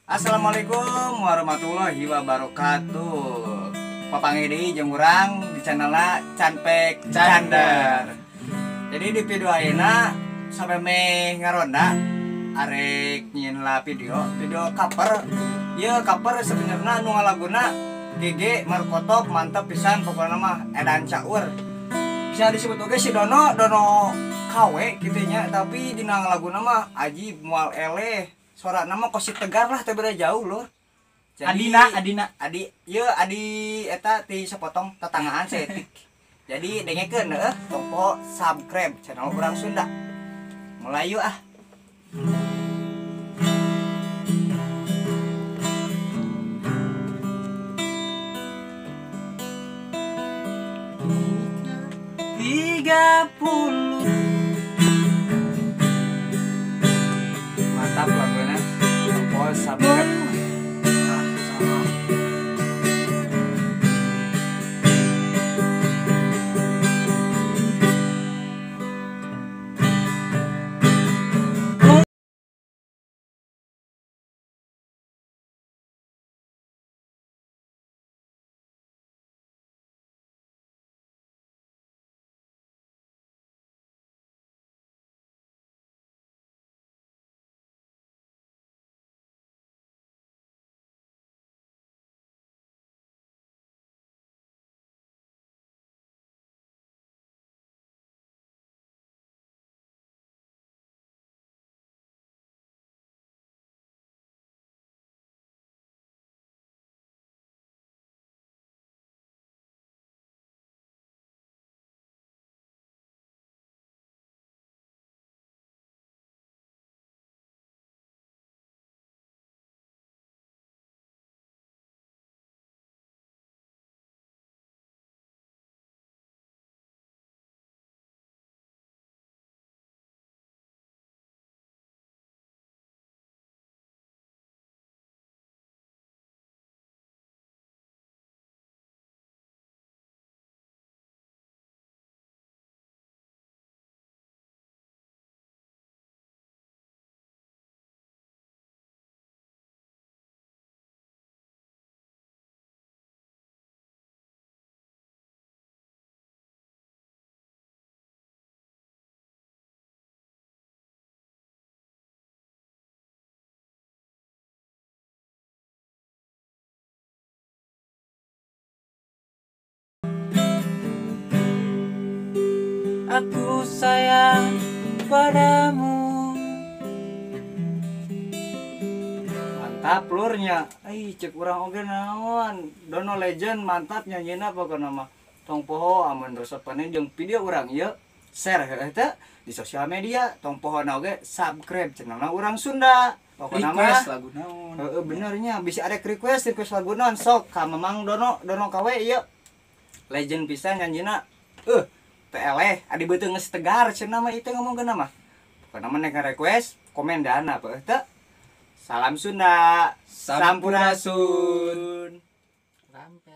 Assalamualaikum warahmatullahi wabarakatuh. Papanggih deui jeung urang di channelna Canpek Chander. Jadi di video ayeuna sampai meh ngaronda arek nyieun lah video cover. Ieu cover sebenarnya nu ngalaguna GG Markotop, mantep pisan pokokna mah edan caur. Bisa disebut oge si Dono, Dono KW kitu nya, tapi dina ngalaguna mah ajib moal eleh. Suara nama kosi tegar lah, teu beda jauh lur. Jadi, Adina. Adi, ieu adi eta ti sepotong tetanggaan saeutik. Jadi dengekeun heuh, tong subscribe channel Urang Sunda. Melayu ah. Tiga puluh. Mantap lagunya. Tong subscribe. Ah, salah. Aku sayang padamu. Mantap lurnya. Ih, cek urang oge naon. Dono legend mantap nyanyina pokona mah. Tong poho amun resep jeung video urang ieu share heuh teh di sosial media. Tong poho na oge subscribe channelna Urang Sunda. Pokona mah request lagu naon. Heeh bener nya, bisa ada request lagu naon sok ka Mamang Dono, Dono KW ieu. Legend pisan nyanyina. Teleh, adi beuteung geus tegar cenah mah itu ngomongkeun mah. Pokona mah nek request komen dana apa teu. Salam Sunda. Sampurasun. Sampurasun.